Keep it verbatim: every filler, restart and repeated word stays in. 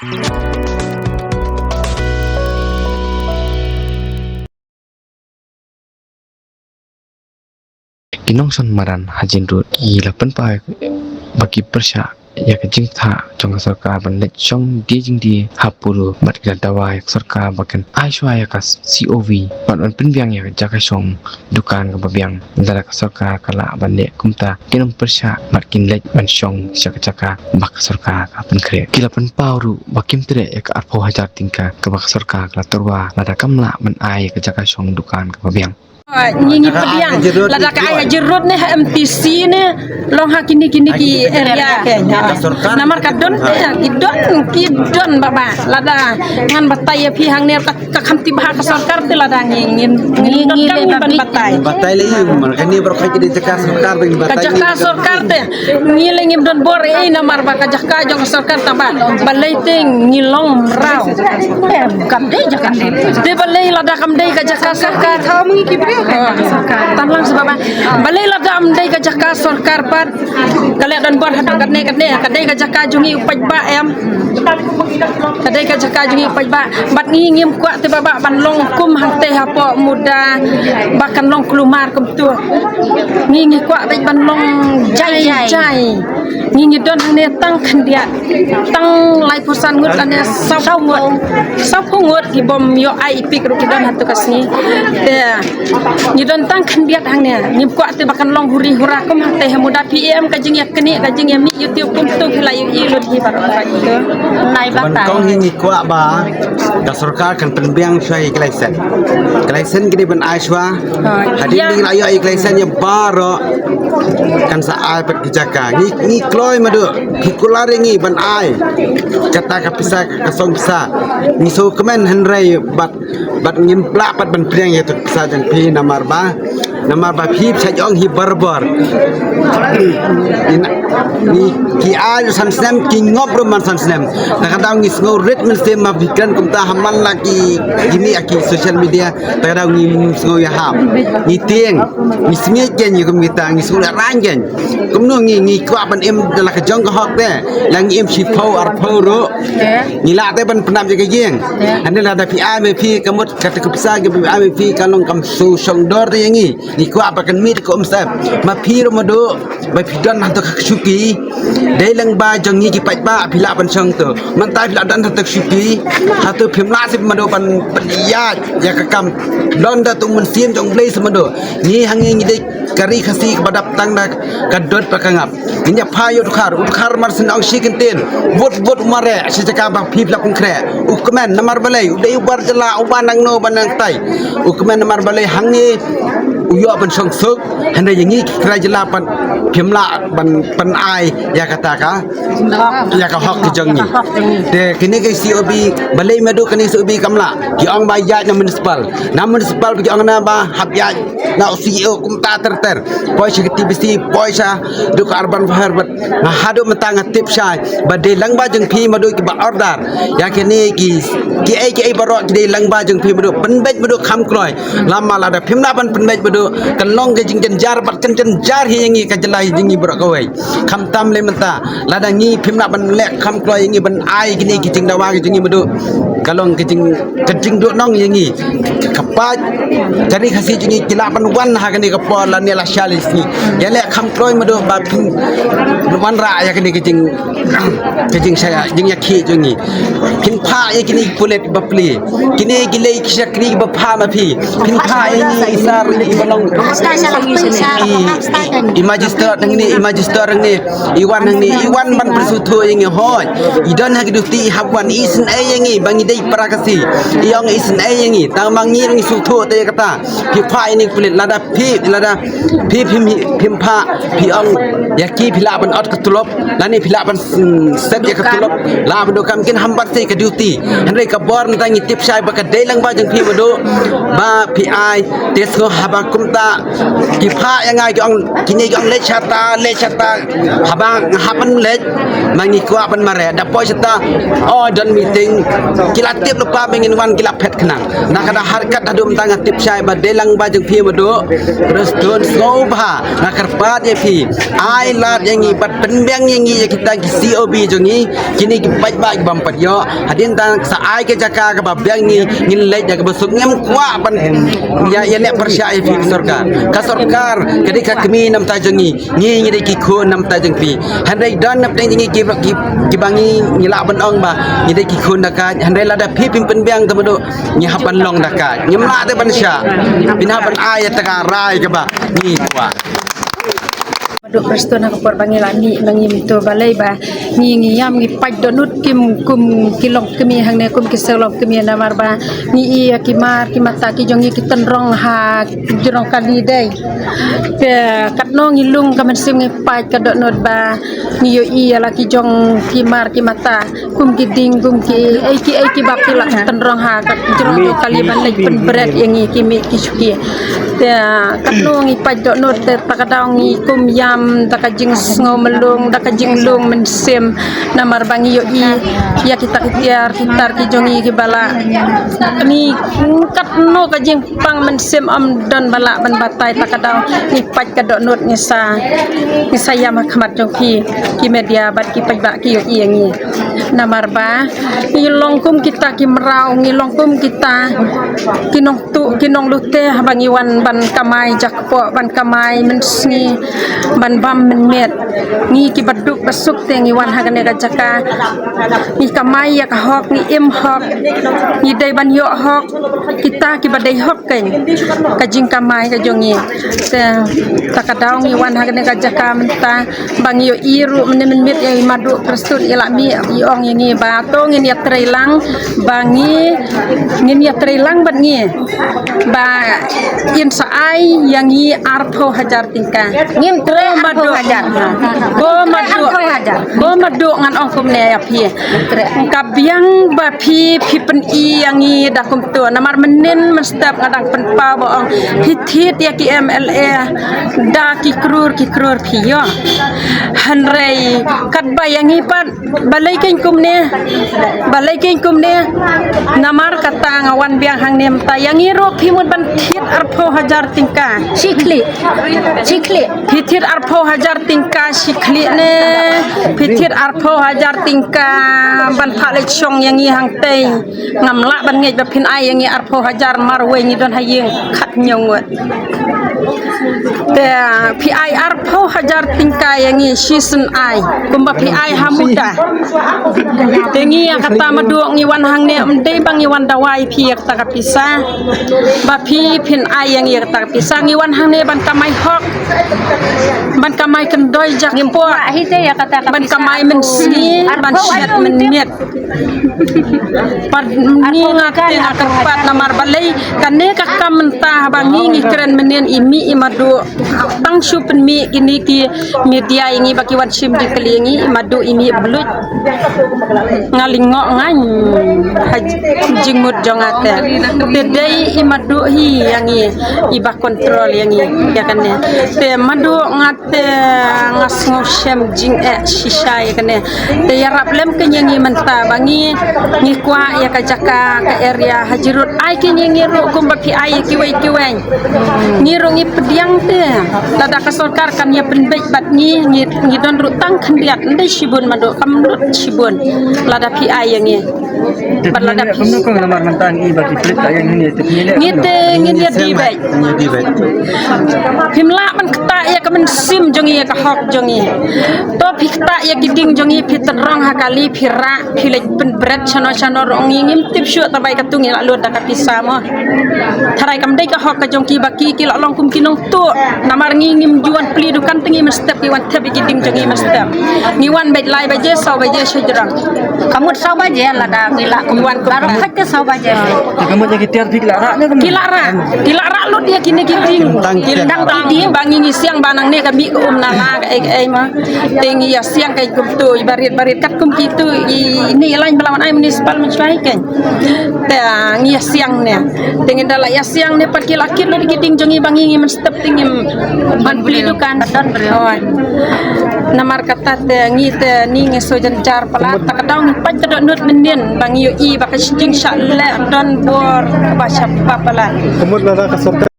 Ki nongshong madan ha Jin Road ki la pynpaw ba ki pyrshah ïa ka jingtha jong ka sorkar ban leit shong die jingdie ha Puru, bad ki la dawa ïa ka sorkar ba kan ai shuwa ïa ka C O V bad ban pynbiang ïa ka jaka shong dukan kaba biang. Lada ka sorkar ka lah ban leh kumta, kin ym pyrshah bad kin leit ban shong sha ka jaka ba ka sorkar ka pynkhreh. Ki la pynpaw ruh ba kim treh ïa ka arphew hajar tyngka kaba ka sorkar ka la tyrwa lada kam lah ban ai ïa ka jaka shong dukan kaba biang. Ngi ngi pdiang lada ka ai ha Jin Road ne, ha M T C ne, long ha kine kine ki area. Namar ka don te, ki don, ki don baba. Lada ngan batai ïa phi hangne, ka kham tip ba ha ka sorkar te, lada ngi ngi ngi don kam ban batai. Batai lei, man kane baroh ki dei jaka sorkar, ba ngi batai. Ka jaka sorkar te, ngi lei ngim don bor ei, namar ba ka jaka jong ka sorkar taba. Balei te ngi long mraw. Kam dei jaka. Te balei lada kam dei ka jaka sorkar. Tang lang seh baba. Balei lada kam dei ka jaka sorkar pat. Ka leh don bor haduh katne katne, ka dei ka jaka jong ngi u paidbah em. Ka dei ka jaka jong ngi u paidbah. Bad ngi ngim kwah te baba ban long kum hangte hapoh muda ba kan long kulmar kumtu. Ngi ngi kwah bad ban long jai jai. Ngi ngi don hangne tang khyndiat, tang laiphew san ngut lane sawphew ngut. Sawphew ngut ki bym ïoh ai ïa phi ruh ki don hato ka sngi. Te ngi don tang khyndiat hangne. Ngim kwah te ba kan long huri hura kum hangte ha muda. Phi em ka jingïaknieh, ka jingïamih YouTube kumtu, phi la ïohi lut hi baroh. Nai ba kong hi ngi kwah ba ka sorkar kan pynbiang shuwa ïa ki license. Ki license ki dei ban ai shuwa. Hadien ngi la ïoh ïa ki license ïa baroh kan sa ai pat ki jaka. Ngi ngi kloi madu, ki kular ïa ngi ban ai kata ka pisa, ka song pisa. Ngi sngewkmen hynrei bad bad ngim lah pat ban pdiang ïa ka pisa jong phi namar ba, namar ba phi pisa jong hi barbar. Ngi ki ai san snem, ki ngop ruh man san snem. Te ka daw ngi sngew rit mynsiem ma phi kren kumta ha man la ki, kine ki social media. Te ka daw ngi sngew ïahap. Ngi tieng, ngi sngew ken ïa kum kita, ngi sngew la rang ken. Kumno ngi ngi kwah ban im da la ka jong ka hok te. La ngi im shiphew arphew ruh. Ngi lah te ban pynap ïa ka ïing. Hynrei lada phi ai me phi ka mut kata ka pisa ka phi ai me phi ka long kam shu shong dor te ïa ngi. Ngi kwah ba kan mih ka umsap. Ma phi ruh madu ba phi don hato ka shuki. Dei lang ba jong ngi ki paidbah phi lah ban shong to. Mynta phi lah don hato ka shuki. Hato phim lah sip madu ban pynïaid ïa ka kam. Don da tu mynsiem jong Blei sip madu. Ngi hangne ngi dei ka ri Khasi kaba dap tang da ka dot ba ka ngap. Ngin ïa phai ïa u dkhar, u dkhar mar syn ong shi kyntien. Vote, vote u mareh, shi jaka ba phi phi la pynkhreh. U kmen namar balei, u dei u bar jylla, u ba nangno ba nangtai. U kmen namar balei hangne u ïoh ban shong suk, hynrei ïa ngi ki trai jylla pat phim lah ban pyn-ai ïa kata ka, ïa ka hok ki jong ngi. Te kine ki C O B, balei madu kine C O B kam lah. Ki ong ba ïaid na municipal. Na municipal ba ki ong na ba hap ïaid na u C E O kumta ter ter. Poi sha ka T B C, poi sha duk ka urban fair bad nga haduh mynta nga tip shai ba dei lang ba jong phi madu kiba order. Ïa kine ki, kiei kiei baroh ki dei lang ba jong phi madu pynbeit madu kham kloi. Lama lada phim lah ban pynbeit madu kan long ka jingjynjar bad kan jynjar hi ïa ngi ka jylla hi jong ngi baroh kawei. Khamtam lei mynta lada ngi phim lah ban leh kham kloi ïa ngi ban ai kine ki jingdawa ki jong ngi madu ka long ka jing, ka jingduh nong ïa ngi. Ka paid ka ri Khasi jong ngi ki lah ban wan ha kane ka por lane la shal ïa ngi. Ïa leh kham kloi madu ba phin wanrah ïa kane ka jing, ka jingshai, jingïakhih jong ngi. Phin phah ïa kine ki pulit ba plie. Kine ki lei ki shakri ba phah ma phi. Phin phah ïa ngi i sar i ba long i, i magistrate hangne, i magistrate hangne. I wan hangne, i wan ban pynsngewthuh ïa ngi hoi. I don ha ki duty i hap wan, i isynei ïa ngi ba ngi dei para Khasi. I ong i isynei ïa ngi, tang ma ngi ruh ngi sngewthuh te ïa kata. Phi phah ïa ngi pulit, lada phi, lada phi phim, phim phah, phi ong ïa ki phi lah ban ot ka tulop, lane phi lah ban, mm, set ïa ka tulop. Lah ban dukam kin ham bat te duty. Hynrei ka bor mynta ngi tip shai ba ka dei lang ba jong phi Madu ba phi ai te sngew haba kumta ki phah ïa nga ki ong kine ki ong leit shata leit shata haba nga hap ban leit ma ngi kwah ban mareh da poi shata o don meeting ki la tip lypa ba ngin wan ki la phet khnang na ka da harkat haduh mynta nga tip shai ba dei lang ba jong phi Madu. Prestone sngewbha nga kyrpad ïa phi ai lad ïa ngi bad pynbiang ïa ngi ïa kita ki C O B jong ngi. Kine ki paidbah ki bym pat ïoh hadien tang sa ai ka jaka kaba biang ngi ngin leit da kaba suk ngim kwah ban ïa ïa leh pyrshah ïa phi sorkar. Ka sorkar ka dei ka kmie namta jong ngi ngi ngi dei ki khun namta jong phi. Hynrei don napdeng jong ngi ki ki kiba ngi ngi lah ban ong ba ngi dei ki khun da ka hynrei lada phi phin pynbiang te Madu ngi hap ban long da ka ngim lah te ban shah phin hap ban ai ïa ta ka rai kaba ngi kwah. Madu Prestone ha ka por ba ngi la mih ba ngi mynta balei ba ngi ngi ïam ngi pait dohnud kim kum ki longkmie hangne kum ki seng longkmie namar ba ngi ïa ki mar ki mata ki jong ngi ki tynrong ha jrong kali dei. Te katno ngi lung ka mynsiem ngi pait ka dohnud ba ngi ïohi ïa la ki jong ki mar ki mata. Kum ki ding kum ki ei ki ei ki bak ki la tynrong ha ka jrong jong kali ban leit pynbret ïa ngi ki mih ki shuki. Te katno ngi pait dohnud te ta ka daw ngi kum ïam da ka jingsngew mlung da ka jinglung mynsiem namar ba ngi ïohi ïa kita ki tiar ki tar ki jong ngi kiba la ngi katno ka jing pang mynsiem ym don ba lah ban batai ta ka daw ngi pait ka dohnud ngi sa ngi sa ïam ha khmat jong phi ki media bad ki paidbah ki ïohi ïa ngi. Namar ba ngi long kum kita ki mraw ngi long kum kita ki nongtuh ki nonglute haba ngi wan ban kamai jakpoh ban kamai mynsngi ban bam mynmiet ngi kiba duk ba suk te ngi wan ha kane ka jaka ngi kamai ïa ka hok ngi im hok ngi dei ban ïoh hok. Kita kiba dei hok keiñ ka jingkamai ka jong ngi. Te ta ka daw ngi wan ha kane ka jaka mynta ba ngi ïohi ruh mynne mynmiet ïa i Madu Prestone i la mih i ong ïa ngi ba to ngin ïatrei lang ba ngi ngin ïatrei lang bad ngi ba in sa ai ïa ngi arphew hajar tyngka. Ngim trei arphew hajar. Ko Madu, ko Madu ngan ong kumne ïa phi. Ka biang ba phi phi pyni ïa ngi da kumto namar mynnin mynstep nga dang pynpaw ba ong phi thied ïa ki M L A da ki krur ki krur phi ïoh. Hynrei katba ïa ngi pat balei keiñ kumne balei keiñ kumne. Namar kata nga wan biang hangne mynta ïa ngi ruh phi mut ban thied arphew hajar tyngka. Shi khlieh. Shi khlieh. Phi thied arphew hajar tyngka shi khlieh ne phi thied arphew hajar tyngka ban phah leit shong ïa ngi hangtei. Ngam lah ban ngeit ba phin ai ïa ngi arphew hajar marwei ngi don ha ïing khathynñiew ngut. Te phi ai arphew hajar tyngka ïa ngi shisien ai kumba phi ai ha muda. Te ngi ïa kata Madu ngi wan hangne ym dei ba ngi wan dawai phi ïa kata ka pisa ba phi phin ai ïa ngi ïa kata ka pisa ngi wan hangne ban kamai hok ban kamai kyndoi jakpoh ban kamai mynsngi ban shet mynmiet. Pat ngi nga te nga kyrpad namar balei kane ka kam mynta haba ngi ngi kren mynnin i mih i Madu tang shu pynmih kine ki media ïa ngi ba ki wan shim jingkylli ïa ngi i Madu i mih bluit. Nga lyngngoh ngan ha jingmut jong nga te te dei i Madu hi ïa ngi i ba control ïa ngi ïa kane te Madu nga te nga sngewshem jingeh shisha ïa kane. Te ïarap lem keiñ ïa ngi mynta ba ngi ngi kwah ïa ka jaka ka area ha Jyrut ai keiñ ïa ngi ruh kumba phi ai ïa kiwei kiwei. Ngi ruh ngi pdiang te lada ka sorkar kan ïa pynbeit bad ngi ngi ngi don ruh tang khyndiat ndei shibun Madu kam lut shibun lada phi ai ïa ngi. Bad lada phi kumno kumno namar mynta ngi ba ki plit ka ïa ngi te ngi te ngin ïa debate. Phim lah ban ktah ïa ka mynsiem jong ngi ïa ka hok jong ngi. To phi ktah ïa ki ding jong ngi phi tynrong ha kali phi rah phi leit pynbret shano shano ruh ngi ngim tip shuh ta bai katu ngi la lut da ka pisa mo. Tharai kam dei ka hok ka jong ki ba ki ki la long kum ki nongtuh namar ngi ngim ju wan plie dukan te ngi mynstep ki wan thep ïa ki ding jong ngi mynstep. Ngi wan beit lai baje saw baje shajrang. Ka mut saw baje lada ngi la wan baroh khat te saw baje. Te ka mut ïa ki tiar phi ki la rah ne ka mut? Ki la rah. Ki la rah lut ïa kine ki ding. Tang ki ding ba ngi ngi siang ba nangne ka mih ka um na la ka ei ei ma. Te ngi ïa siang ka kumtu i barit barit katkum kitu i ne ïa lain ba la wan ai municipal mynshwa hi kein. Te ngi ïa siang ne. Te ngi da la ïa siang ne pat ki la kit lut ki ding jong ngi ba ngi ngi mynstep te ngi ban pli dukan. Hooid. Namar kata te ngi te ni ngi so jan jar palat ta ka daw ngi pat ka dohnud mynnin ba ngi ïohi ba ka jingshah leh don bor ba shah palat. Ka mut lada ka sorkar